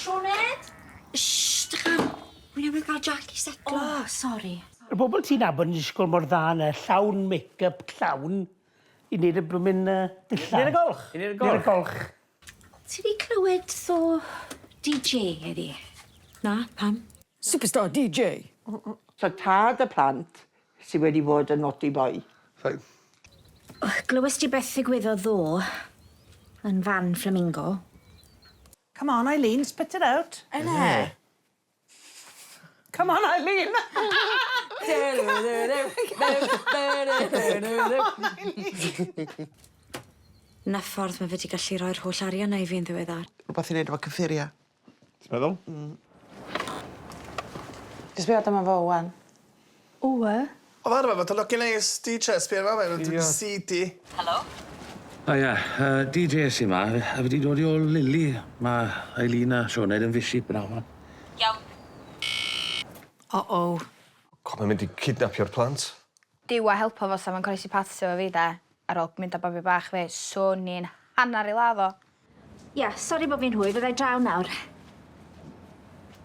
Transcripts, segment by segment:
Sioned? Shh, dychan. Wi newydd ga'l Jack i setlo. O, sori. Y bobl ti'n nabod yn disgwyl mor dda 'na, llawn make-up llawn, i neud y blwmin yy dillad. Neud y golch. I neud y golch. Neud y golch. Ti 'di clywed 'tho DJ heddi? Na, pam? Superstar DJ! So tad y plant sy wedi bod yn naughty boy. Fine. Glywes di beth ddigwyddodd ddo yn fan Flamingo? Come on Eileen, spit it out. Ynne? Come on Eileen! Na ffordd ma' fe 'di gallu roi'r holl arian 'na i fi yn ddiweddar. Rwbath i neud efo cyffuria. Ti'n meddwl? Mm. Jyst sbia dyma fo ŵan. Owe. O'dd arfer fod yn ogyn neis DJ sbia fel fe yn seedy. Helo? O ia yy DJ sy 'ma a fi 'di dod i ôl Lili. Ma' Eileen a Sioned yn fishi bnawn 'ma. Iawn. Uh-oh. Co mae'n mynd i kidnapio'r plant. Duw a helpo fo sa fo'n croesi paths efo fi 'de ar ôl mynd â babi bach fi swn i'n hannar 'i ladd o. Ia, sori bo' fi'n hwyr, fyddai draw nawr.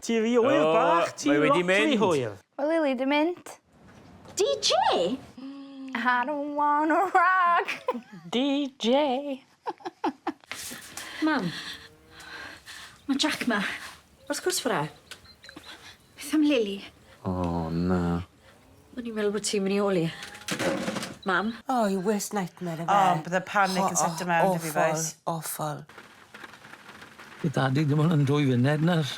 Ti ry hwyr bach, ti mae wedi lot rhy mynd. hwyr. Ma' Lili 'di mynd. DJ? I don't wanna rock. DJ. Mam, ma' Jack 'ma. Wrth gwrs fod e. Beth am Lili? O na. O'n i'n meddwl bod ti'n mynd i ôl i. Mam? Oh, your worst nightmare yfe? O, bydde panic yn seto mewn 'da fi bois. Awful, awful. Bydd dadi dim ond yn dwy funed nawr.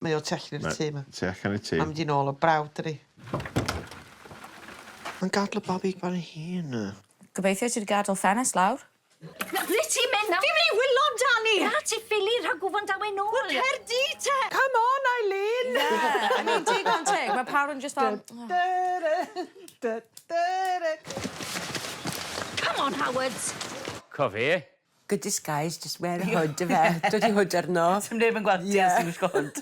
Mae o tu allan i'r tŷ 'ma. Tu allan i'r tŷ. Ma'n mynd i nôl o brawd dydi? Mae'n gadl y babi fan hyn. Gobeithio ti 'di gadel ffenest lawr. Ble ti'n mynd nawr? Fi'n mynd i wylo amdani! Na, ti ffili rhag gwfon daw e nôl. Wel, cer di te! Come on Eileen! Yeah, I mean, digon teg, mae pawb yn just fel... Come on, Howards! Co fe. Good disguise, just wear a hood yfe. Dod i hood arno. Sim neb yn gweld ti os ti'n gwisgo hood.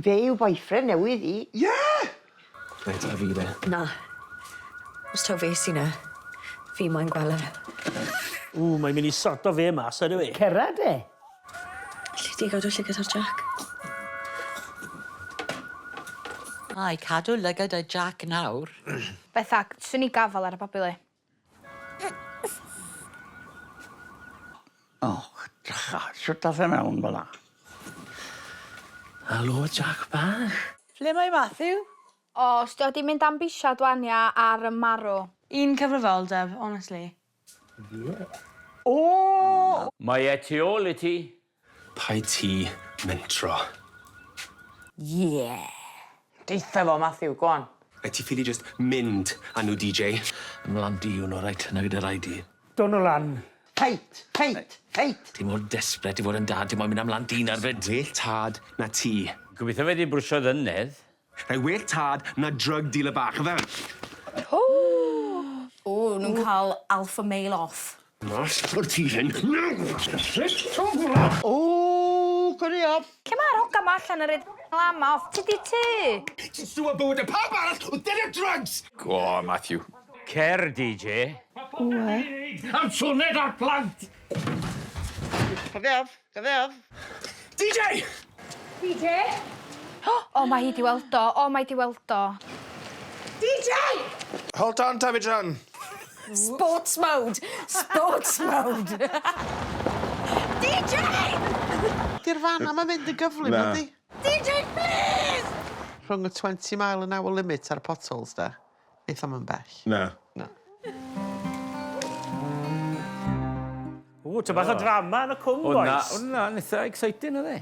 Fe yw boyfriend newydd hi. Ie! Reit, a fi de. Na. Os taw fe sy 'na, fi moyn gwel' e. Ww, mae'n mynd i sorto fe mas, ydyw e? Cera de. Alli di gadw llygad ar Jack? Ai, cadw lygad ar Jack nawr. Betha, swn i gafal ar y babi li. O, drycha, shwt dath e mewn fel 'a? Helo Jack bach. Ble mae Matthew? O, os 'di o 'di mynd am bisiad wan ia ar y marw. Un cyfrifoldeb, honestly. O! Mae e tu ôl i ti. Paid ti mentro. Yeah. Deutha fo, Matthew, go on. Rhaid ti ffili jyst mynd â nhw DJ. Ymlan di yw nhw reit, na gyda rai di. Dod nhw lan. Heit, heit, heit. Ti mor desperate i fod yn dad, ti moyn mynd am lan dyn ar fyd. Well tad na ti. Gobeithio fe 'di brwsio ddynedd. Rhaid well tad na drug dealer bach yfe? O, nhw'n cael alpha male off. Mas o'r tŷ hyn. O, cwrri off. Lle ma'r hogan 'ma allan yn roid lama off? Ti 'di tŷ? Ti'n sŵo bywyd y pawb arall wrth delio drugs! Go on, Matthew. Cer, DJ. Owe. Am Sioned a'r plant! Coffi off, coffi off. DJ! DJ? O, mae hi 'di weld o. O, mae 'di weld o. DJ! Hold on, Tammy John. Sports mode! Sports mode! DJ! Di'r fan am yn mynd yn gyflym Na. yndi? DJ, please! Rhwng y 20 mile an hour limit a'r potholes de. Neith o'm yn bell. Na. Na. Ww, ty bach o drama yn y cwm, O na, bois. o na, yn eitha exciting oedd e.